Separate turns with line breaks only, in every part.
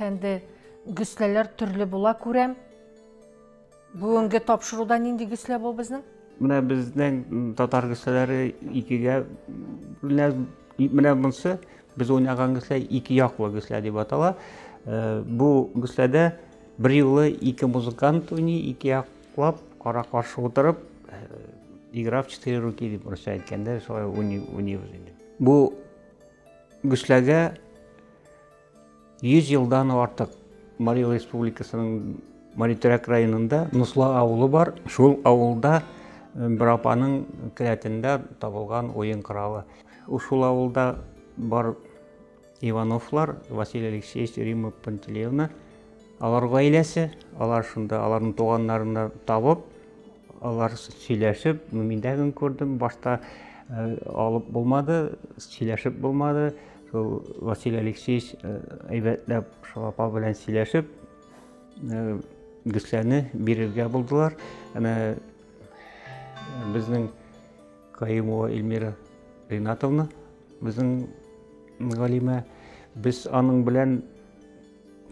әфәнде, гөсләләр төрле була күрәм. Бүгенге тапшыруда нинди гөслә бу безнең?
Менә безнең татар гөсләләре икегә бүленә. Менә монысы без уйнаган гөслә ике яклы гөслә дип атала. Бу гөсләдә бер юлы ике музыкант уйный, ике яклап кара-каршы утырып, игра в четыре руки дип русча әйткәндә шулай уйныйбыз инде. Бу гөсләгә 100 елдан артык Мари Республикасының Мари Төрәк районында Нусла авылы бар. Шул авылда бер апаның келәтендә табылган уен коралы. Шул авылда бар Ивановлар, Василий Алексеевич, Римма Пантелеевна, алар гаиләсе, алар шунда аларның туганнарына табып, алар сөйләшеп, мин дә күрдем, башта алып булмады, сөйләшеп булмады. Шул Василий Алексеевич әйбәтләп шул апа белән сөйләшеп, гөсләне бирергә булдылар. Әнә безнең Каюмова Эльмира Ринатовна, безнең галимә, без аның белән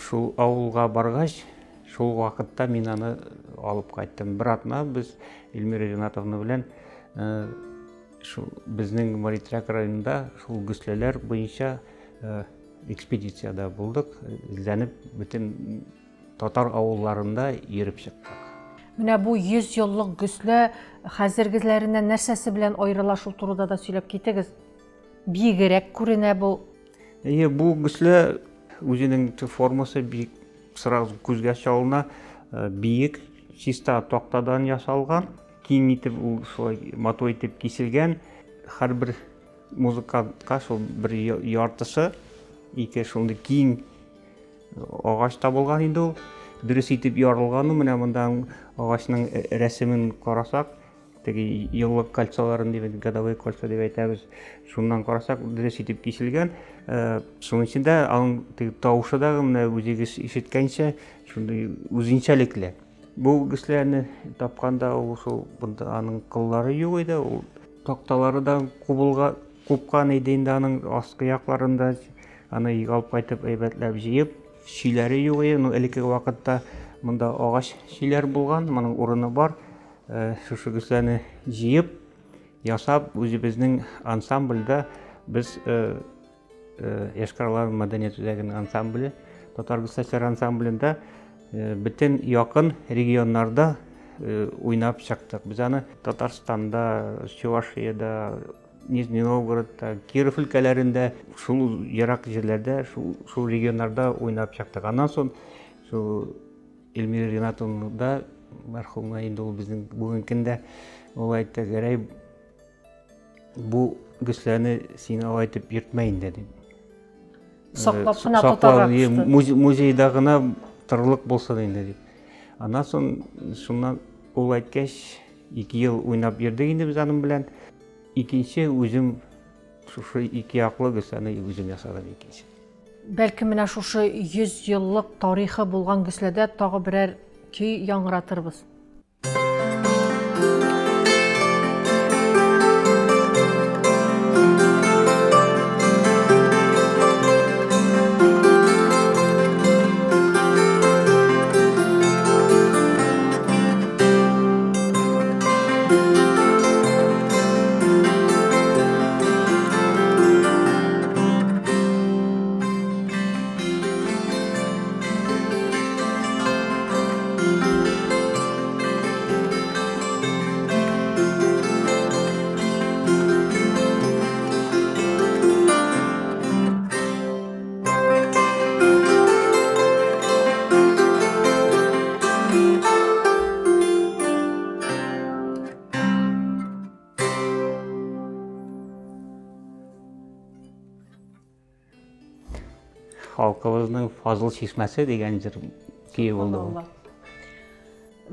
шул авылга баргач, шул вакытта мин аны алып кайттым. Бер атна без Эльмира Ринатовна белән шул безнең Маритряк районында шул гөсләләр буенча экспедициядә булдык, эзләнеп бөтен татар авылларында йөреп чыктык.
Менә бу 100 еллык гөслә хәзергеләреннән нәрсәсе белән аерыла, шул турыда да сөйләп китегез. Биегрәк күренә бу.
Әйе, бу гөслә үзенең формасы бик сразу күзгә чалына, биек, чиста тактадан ясалган, киң итеп ул шулай матур итеп киселгән. Һәрбер музыкантка шул бер яртысы, ике шундый киң агач табылган инде ул. Дөрес итеп ярылган ул. Менә монда агачның рәсемен карасак, теге еллык кольцоларын дип, годовые кольца дип әйтәбез. Шуннан карасак, дөрес итеп киселгән. Шуның өчен дә аның теге тавышы да менә үзегез ишеткәнчә, шундый үзенчәлекле. Бу гөсләне тапканда ул шул бында аның кыллары юк иде, ул такталары да кубылга купкан иде инде аның аскы якларында. Аны өйгә алып кайтып әйбәтләп җыеп, чөйләре юк иде. Ну, элеккеге вакытта монда агач чөйләр булган, моның урыны бар. Шушы гөсләне җыеп, ясап, үзебезнең ансамбльдә без Йошкар-Ола мәдәният үзәгенең ансамбле, татар гөсләчеләр ансамблендә бөтен якын регионнарда уйнап чыктык. Без аны Татарстанда, Чувашиядә, Нижний Новгородта, Киров өлкәләрендә, шул ерак җирләрдә, шул, шул регионнарда уйнап чыктык. Аннан соң шул Эльмира Ринатовна да, мәрхүмә инде ул безнең бүгенге көндә, ул әйтте, Гәрәй, бу гөсләне син алай итеп йөртмә инде, дип.
Саклап кына тотарга кушты.
Музейда гына торырлык булсын инде, дип. Аннан соң шуннан ул әйткәч, 2 ел уйнап йөрдек инде без аның белән. Икенче үзем шушы ике яклы гөсләне үзем ясадым икенче.
Бәлки менә шушы 100 еллык тарихы булган гөсләдә тагы берәр көй яңгыратырбыз.
Халкыбызның Фазыл чишмәсе дигән җыр көе булды бу.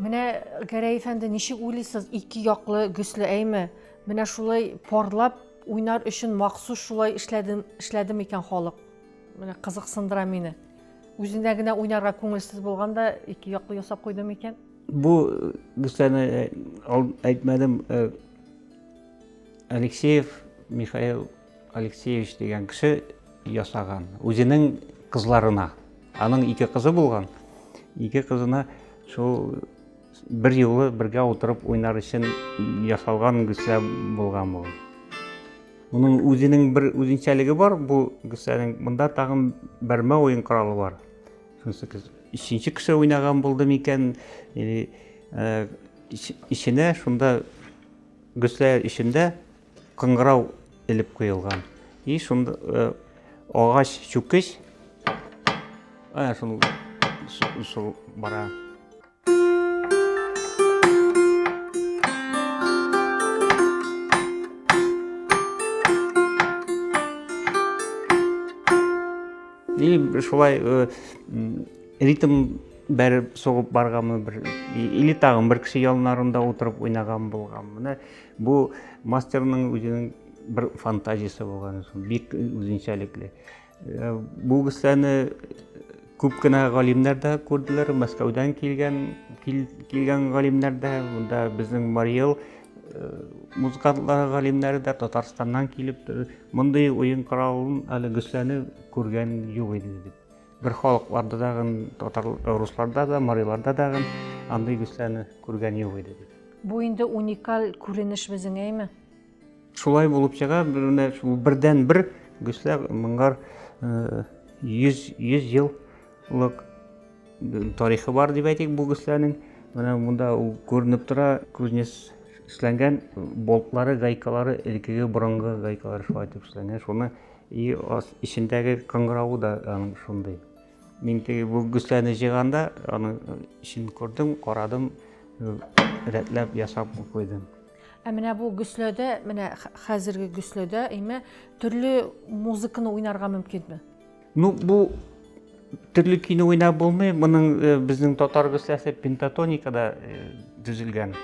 Менә Гәрәй әфәнде, ничек уйлыйсыз, ике яклы гөсле әйме? Менә шулай парлап уйнар өчен махсус шулай эшләдем, эшләдем икән халык. Менә кызыксындыра мине. Үзендә генә уйнарга күңелсез булганда ике яклы ясап куйдым икән.
Бу гөсләне әйтмәдем. Алексеев Михаил Алексеевич дигән кеше ясаган. Үзенең кызларына. Аның ике кызы булган. Ике кызына шул бер юлы бергә утырып уйнар өчен ясалган гөслә булган бу. Моның үзенең бер үзенчәлеге бар, бу гөсләнең монда тагын бәрмә уен коралы бар. Шунысы өченче кеше уйнаган булды микән, или эченә шунда гөслә эчендә кыңгырау элеп куелган. И шунда агач чүкеч, әнә шул шул бара. И шулай ритм бәреп сугып барганмы бер или тагын бер кеше яннарында утырып уйнаган булган. Менә бу мастерның үзенең бер фантазиясе булган, бик үзенчәлекле. Бу гөсләне күп кенә галимнәр дә күрделәр, Мәскәүдән килгән килгән галимнәр дә, монда безнең Мариэл музыкантлары галимнәре дә Татарстаннан килеп, мондый уен коралын әле гөсләне күргән юк иде дип. Бер халыкларда да, татар русларда да, мариларда да андый гөсләне күргән юк иде дип.
Бу инде уникаль күренеш безнең, әйме?
Шулай булып чыга, менә шул бердән-бер гөслә моңар 100 100 еллык тарихы бар дип әйтик бу гөсләнең. Менә монда ул күренеп тора, кузнец эшләнгән болтлары, гайкалары, элеккеге борынгы гайкалар шулай итеп эшләнгән. Шуны и эчендәге кыңгыравы да аның шундый. Мин теге бу гөсләне җыйганда аның эчен күрдем, карадым, рәтләп ясап куйдым.
Ә менә бу гөсләдә, менә хәзерге гөсләдә, әйме, төрле музыканы уйнарга мөмкинме?
Ну, бу төрле көйне уйнап булмый. Моның безнең татар гөсләсе пентатоникада төзелгән.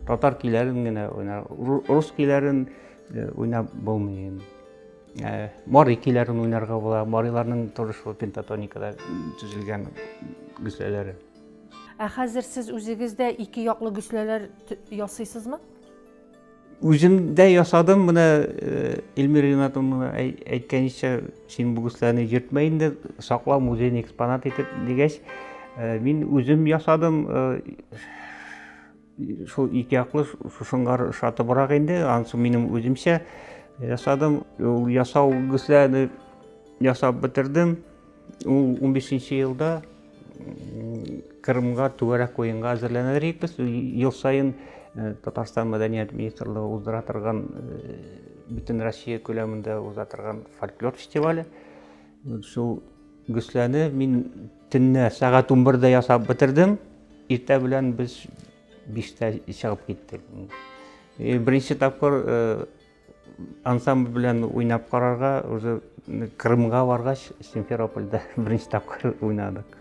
Татар көйләрен генә уйнар, рус көйләрен уйнап булмый. Мари көйләрен уйнарга була. Мариларның тоже шул пентатоникада төзелгән гөсләләре.
Ә хәзер сез үзегез дә ике яклы гөсләләр ясыйсызмы?
Үзем дә ясадым. Менә Эльмира Ринатовна әйткәнчә, син бу гөсләне йөртмә инде, сакла музейный экспонат итеп дигәч, мин үзем ясадым. Шул ике яклы шушыңга ошатыбрак инде, анысы минем үземчә ясадым. Ул ясау гөсләне ясап бетердем. Ул 15 елда Кырымга түгәрәк уенга әзерләнә идек без. Ел саен Татарстан мәдәният министрлыгы уздыра торган бөтен Россия күләмендә уза торган фольклор фестивале. Шул гөсләне мин төнлә сәгать 11-дә ясап бетердем. Иртә белән без 5-тә чыгып киттек. Беренче тапкыр ансамбль белән уйнап карарга уже Крымга баргач, Симферопольдә беренче тапкыр уйнадык.